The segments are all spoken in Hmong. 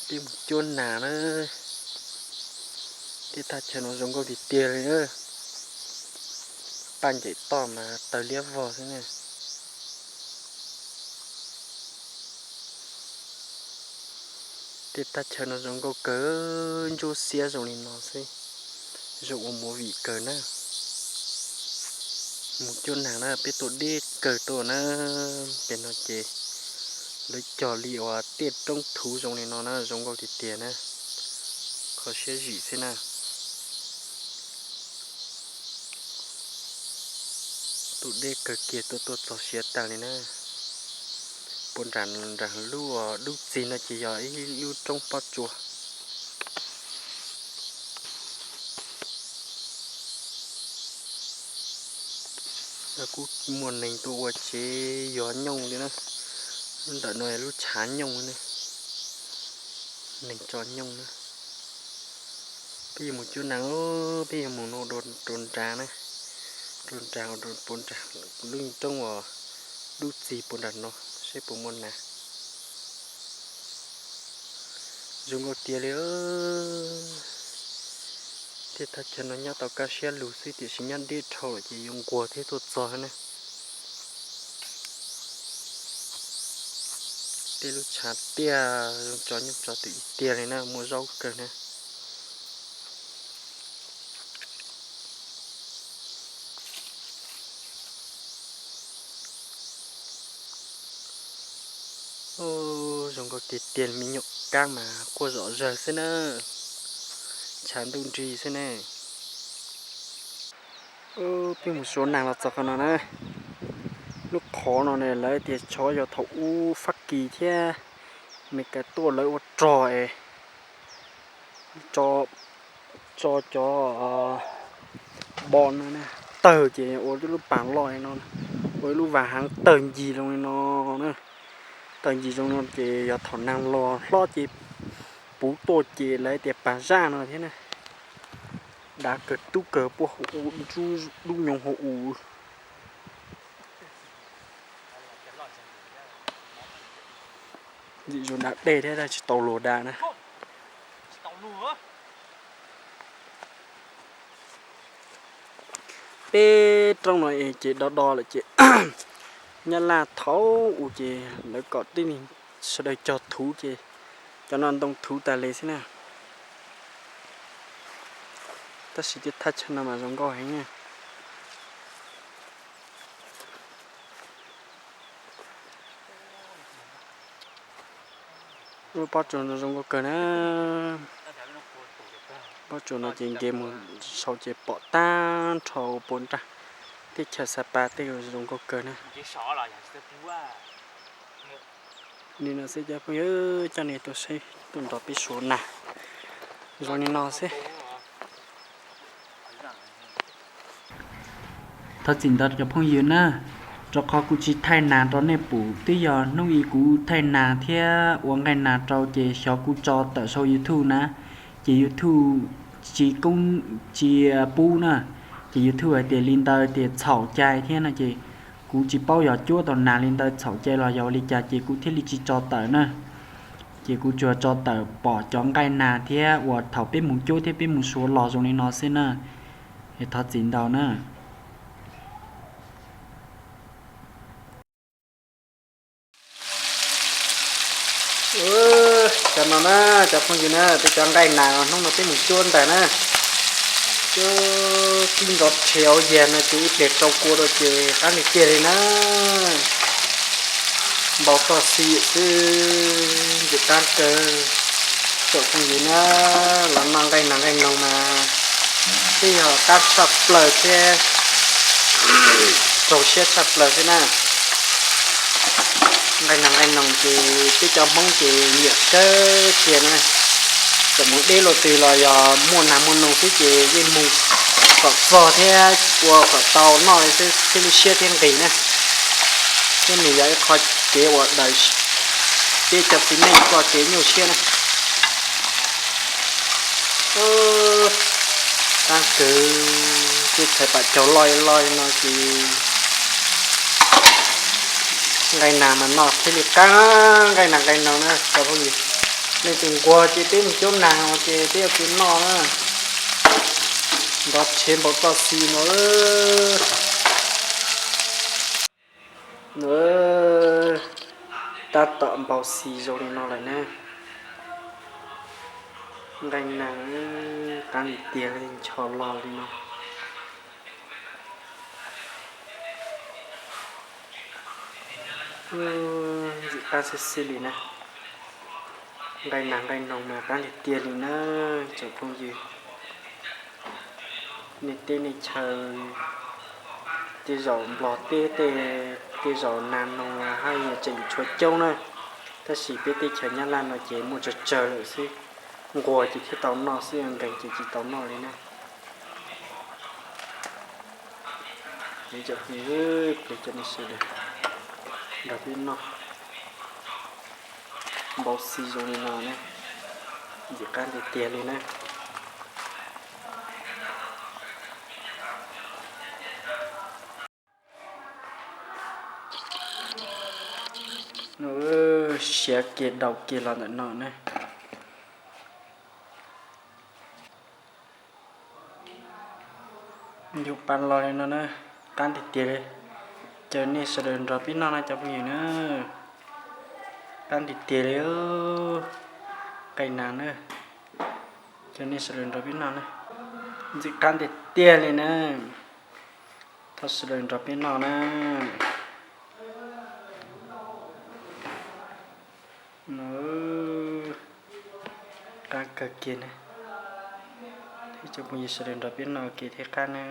Peb mus cuab nas na. Tej thaj chaw no zoo nkauj tiag tiag li na. Paj ncaim toj mas taws liab vog xwb na. Tej thaj chaw no zoo nkauj kawg, ntsuab xiab zoo li no xwb, zoo ua movie kawg na. Mus cuab nas na, peb tua deb kawg tuaj na. Pem no ces lawv cog li uas tej roob thuv zoo li no na, zoo nkauj tiag tiag na. Kho siab zim xwb na. Tua deb kawg kiag, tuaj tuaj txog siav tag li na. Puag nram nram lub dub txig no ces yog ib lub roob pob tsuas. Kuj muaj neeg tuaj ua tsev yog nyooj li na. Lub ntawm no lub tshav nyooj na, neeg tso nyooj na. Peb yuav mus cuab nas, peb yuav mus no rau nrad na, rau nrad, rau puag nram lub roob uas dub txig puag nram no, seb puas muaj nas. Zoo nkauj tiag li. Tej thaj chaw no nyob tau kaj siab lug xwb tiam sis nyob deb dhau lawm ces yuav nquag thiab tuaj txog na. Tej lub tshav tiaj zoo tso nyooj tso twm tiag li na, muaj zaub kawg na. Zoo nkauj tiag tiag, me nyuam kab mas quaj zom zaws xwb na. Tshav ntuj nrig xwb ne. Peb mus suav nas los txog qhov no na. Lub qhov no ne lawv tias tsov yog thaum ub Fab Kis thiab Meskas tuaj lawv ua rog es tso cov bo no tawg ces ua ib lub pas loj li no, ua ib lub vas haav tawg ncig zoo li no na. Tawg ncig zoo no ces yog thaum nag los hlob ces puv tuaj ces lawv tias pas zaj no thiab na. Dav kawg tub kawg puab hauv u, dub nyoog hauv u. Ntxim zoo da dej thiab tsis tau luag da na. Peb roob no ces do do lawm ces Nyab Laj thaum ub ces lawv kom tib neeg sawv daws cog thuv ces cov no ntoo thuv tas li xwb na. Tab sis tej thaj chaw no mas zoo nkauj heev na. Lub pob tsuas no zoo nkauj kawg na. Pob tsuas no ces nce mus saud ces pom tag nrho puag nram teb chaws Xa Pas tej zoo nkauj kawg na. Li no xwb cov phooj ywg, coj nej tuaj saib tuaj nrog peb suav nas zoo li no xwb. Thov txim ntau cov phooj ywg na, rau qhov kuv tsis thaij nas rau nej pum, twb yog hnub ib kuv thaij nas thiab ua nqaij nas rau ces xyov kuv tso tawm sau YouTube na, ces YouTube tsis koob tsis pub na, ces YouTube hais tias li ntawd tias txhaum cai thiab no ces kuv tsis paub yog cuab tau nas li ntawd txhaum cai los yog li cas ces kuv thiaj li tsis tso tawm na. Ces kuv tsuas tso tawm pom cov nqaij nas thiab uas thaum peb mus cuab thiab peb mus suav los zoo li no xwb na. Es thov txim ntau na. Cov no na, cov phooj ywg na, peb cov nqaij nas hnub no peb mus cuab ntawm na. Cuab tib nrov rhe yag no ces ib pliag rau kua rau ces qab li tiag li na. Npau toj xim xwb, ntxim qab kawg. Tsoom phooj ywg na, los noj nqaij nas nqaij noog mas twb yog qab tshaj plaws thiab raug siab tshaj plaws xwb na. Nqaij nas nqaij noog ces peb cov Hmoob ces nyiam kawg kiag na. Txawm mus deb luaj twg los yog muaj nas muaj noog xwb ces yeej mus kom txog thiab ua kom tau noj li xwb thiaj li siab thiab nqis na. Thiab nws yog ib qho kev uas daws peb cov txiv neej txoj kev nyuaj siab na. Qab kawg, tej txhais pam caug loj loj no ces Nqaij nag mas noj thiaj li qab, nqaij nag nqaij noog na cov phooj ywg. Nej tus nquag ces peb mus cuab nag ces peb yuav tus noj na. Nrov rhiav npaum toj xis no. Tab tom npau xis zoo li no lawm na. Nqaij nag qab li tiag li, ncho los li no. Ntxim qab xwb xwb li na. Nqaij nag nqaij noog mas qab li tiag li na cov phooj ywg. Nej teb nej chaw, tej zaum Nplog teb tej, tej zaum nag noog haj yam tseem tshuav coob na, tab sis peb teb chaws Nyab Laj no ces muaj tsawg tsawg lawm xwb. Nquag ces thiaj tau noj xwb, nkeeg ces tsis tau noj li na. Cov phooj ywg, cov nej sawv daws nrog peb noj npau xis zoo li no na, ntxim qab tiag tiag li na. Siav kiag dau kiag los ntawm no na. Yus pas los li no na, qab tiag tiag li. Caw nej sawv daws nrog peb noj na cov phooj ywg na. Qab tiag tiag li, nqaij nag na. Caw nej sawv daws nrog peb noj na. Ntxim qab tiag tiag li na. Thov sawv daws nrog peb noj na. Qab kawg kiag na. Thiab cov phooj ywg sawv daws nrog peb noj ua ke thiab qab na.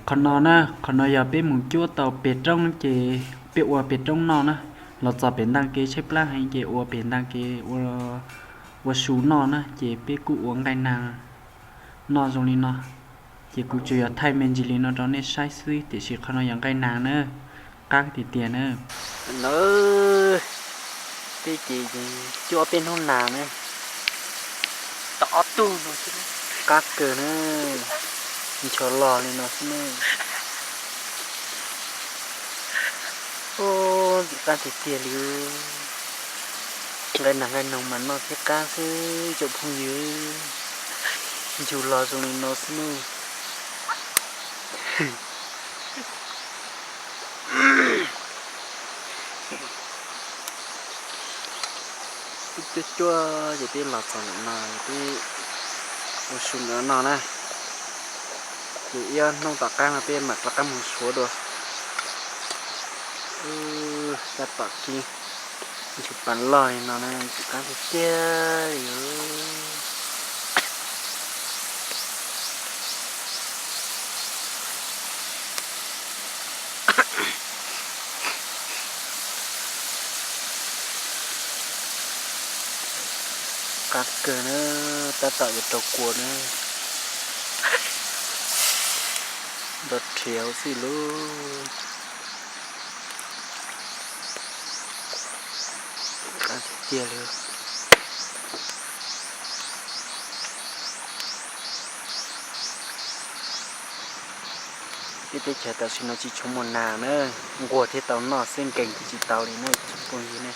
Qhov no na, qhov no yog peb mus cuab tau pem roob ces peb ua pem roob noj na. Los txog pem ntaaj kev tshaib plab heev ces ua pem ntaaj kev ua su noj na, ces peb kuj ua nqaij nag noj zoo li no. Ces kuv tsuas yog thaij me ntsis li no rau nej saib xwb, tiam sis qhov no yog nqaij nag na, qab tiag tiag na. No, peb ces cuab ob peb hnub nag na, tau ob tug no, qab kawg na, ncho los li no xwb na. Ntxim qab tiag tiag li. Nqaij nag nqaij noog mas noj thiab qab xwb cov phooj ywg. Ncho los zoo li no xwb na. Peb cuab cuab ces peb los txog ntawm no, peb ua su ntawm no na. Ces ib ob hnub tom qab no peb mam rov qab mus suav dua. Tab tom kib ntsis pas loj li no na, ntxim qab tiag tiag li. Qab kawg na, tab tom yuav rau kua na. Nrov rhiav xwb lauj. Qab tiag tiag li. Peb teb chaws tam sim no tsis tshua muaj nas na, nquag thiaj tau noj xwb, nkeeg ces tsis tau li na cov phooj ywg ne.